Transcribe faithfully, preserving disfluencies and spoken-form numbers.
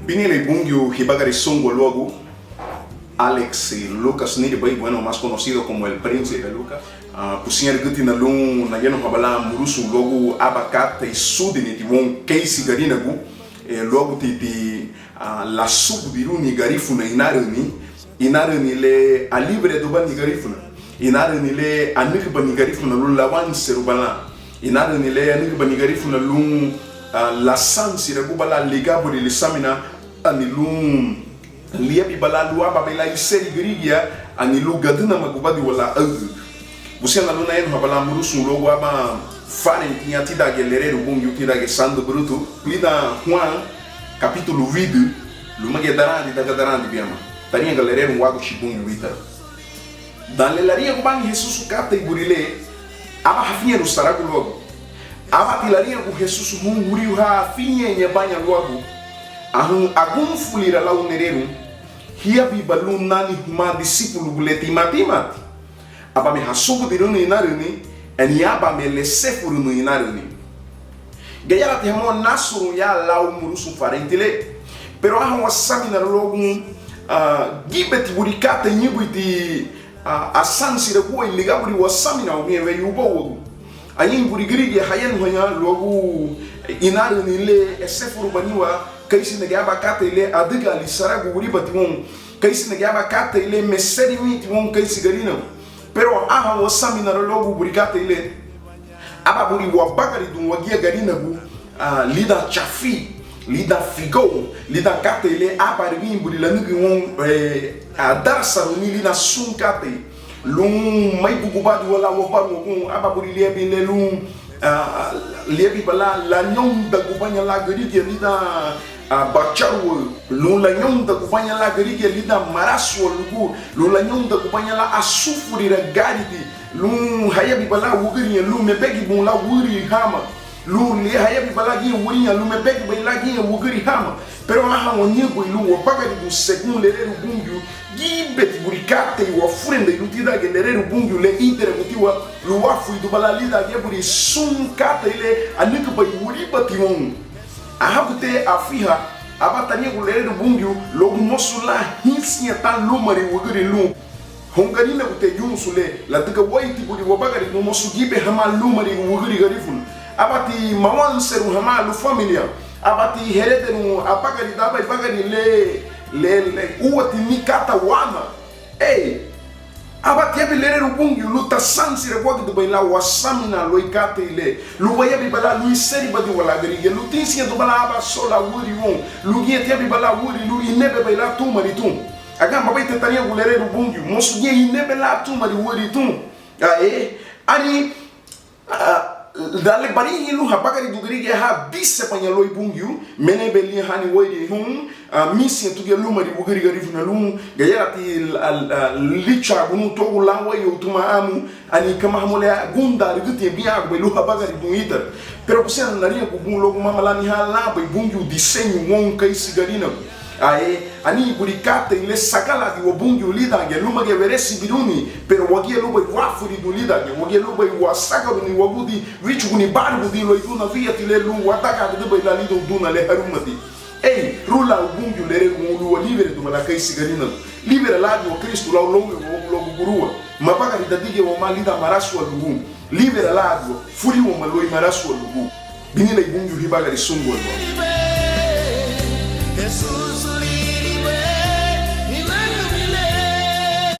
Biní lei Bungiu hibagari súngua luagu. Alex Lucas níribei, bueno, más conocido como el Príncipe Lucas. Ah, busenrügütina lun nayanuhaba lan murusun luagu aban katei súdiniti woun keisi Garinagu, eh, luagu titi, ah, lasubudiruni Garifuna inarüni, inarüni le aliburedubani Garifuna, inarüni le anügübani Garifuna lun lawanseruba lan, inarüni le anügübani Garifuna lun, ah, lasansiraguba lan ligaburi lisaminan, ani lun liabinba lan lun ábanbei lan iseri gürigia, ani lun gadünamagubadiwa lan aügü. Busentina lun nayanuhaba lan murusun luagu aban fareinti ñein tídangiñe lererun Bungiu, tídangiñe Sandu Burutu, lidan Huan, kapítulu widü, lúmagiñe darandi daga darandi biama. Tariñaga lererun Wáguchi Bungiu ítara: Dan le lariñagubaña Hesusu katei burí le, aba hafiñerun saragu luagu. Ábati lariñagun Hesusu houn huríu ha afiñeñabaña luagu: Anhaün agunfulira lau nererun, hiabinba lun nani humá disipulugu le tímatimaati. Ábame hasubudiruni inarüni, ani ábame lesefuruni inarüni. Gayaraati hamuga násurun ya lau murusun fareinti le. Pero anha wasaminara luagun, ah, gíbeti burí katei ñǘbuinti, ah, asansiraguei ligaburi wasaminan ugúñe weyu ubouagu. Añahein burí gürigia hayanuhaña luagu inarüni le esefurubaniwa keisinagiñe aban katei le adügaali saragu wuribati woun, keisinagiñe aban katei le meseriwinti woun keisi Garinagu. Pero anha wasaminara luagu burí katei le, aban burí wabagaridun wagía Garinagu, ah, lidan chafí, lidan figóu, lidan katei le ábanrügüñein burí lanügün woun, eh, adarasaruni lidan sun katei lun méibugubadiwa lan wabaruagun. Aban burí liabin le lun, ah, liabinba lan lañoundagubaña lan gürigia lidan, ah, bacharuaü, lun lañoundagubaña lan gürigia lidan marasualugu, lun lañoundagubaña lan asufurira gáridi, lun hayabinba lan wügüriña lun mebegiboun lan würi hama, lun le hayabinba lan giñe würiña lun mebegibei lan giñe wügüri hama. Pero anha wañübei lun wabagaridun según lererun Bungiu, gíbeti burí katei wafurendei lun tídangiñe lererun Bungiu le íderagutiwa lun wáfuiduba lan lídangiñe burí sun katei le anügübei wuribati woun. Anhabuti afiha, aba tariñagun lererun Bungiu luagu mosu lan hínsiñe tan lúmari wügüri lun. Houn Garinagu te yunsu le, ladüga wéiriti burí wabagaridun mosu gibe hamá lúmari wügüri Garifuna. Ábati mawanserun hamá lufamilian, ábati herederun abagarida aban ibagari le, le, le úati ni kata wama. Ei, ábati yabin lererun Bungiu lun tasansiraguagüdübei lan wasaminan luéi katei le, lun wayabinba lan lun iseribadiwa lan gürigia, lun tínsiñeduba lan aban sola würi woun, lun giñeti yabinba lan würi lun inebebei lan túmari tun. Aganbabei te tariñagun lererun Bungiu, mosu giñe inebe lan túmari würi tun. Ae, ani, ah, dan le barihin lun habagaridun gürigia ha dísebaña luéi Bungiu, ménebei liña hani wéiri houn, ah, mínsiñe tuguya lúmari wügüri Garifuna lun, gayaraati, ah, ah, líchaagun nun tuagu lan wéiyou tuma amu, ani kamá hamuga le agundaarügütiña biángubei lun habagaridun ítara. Pero busentina nariñagun bun luagu mama lan anihán lanbei Bungiu diseñu woun keisi Garinagu. Ae, anihein burí katei le sagalaadiwa Bungiu lídangiñe lúmagiñe weresibiruni, pero wagía lunbei wáfuridun lídangiñe, wagía lunbei wasagaruni wagudi, wíchuguni bárügüdin luéi duna wíyeti le lun wadagagüdübei lan lidoun duna le harumati. Ei, ru lau Bungiu lererun woun lun waliberedun lan keisi Garinagu. Libera láadiwa Kristu lau lóunwen wawagu luagu gurúa. Mabagaridadigia wamá lidan marasualugun. Libera láadiwa, furíwama luéi marasualugun. Biní lei Bungiu hibagari súngua luagu.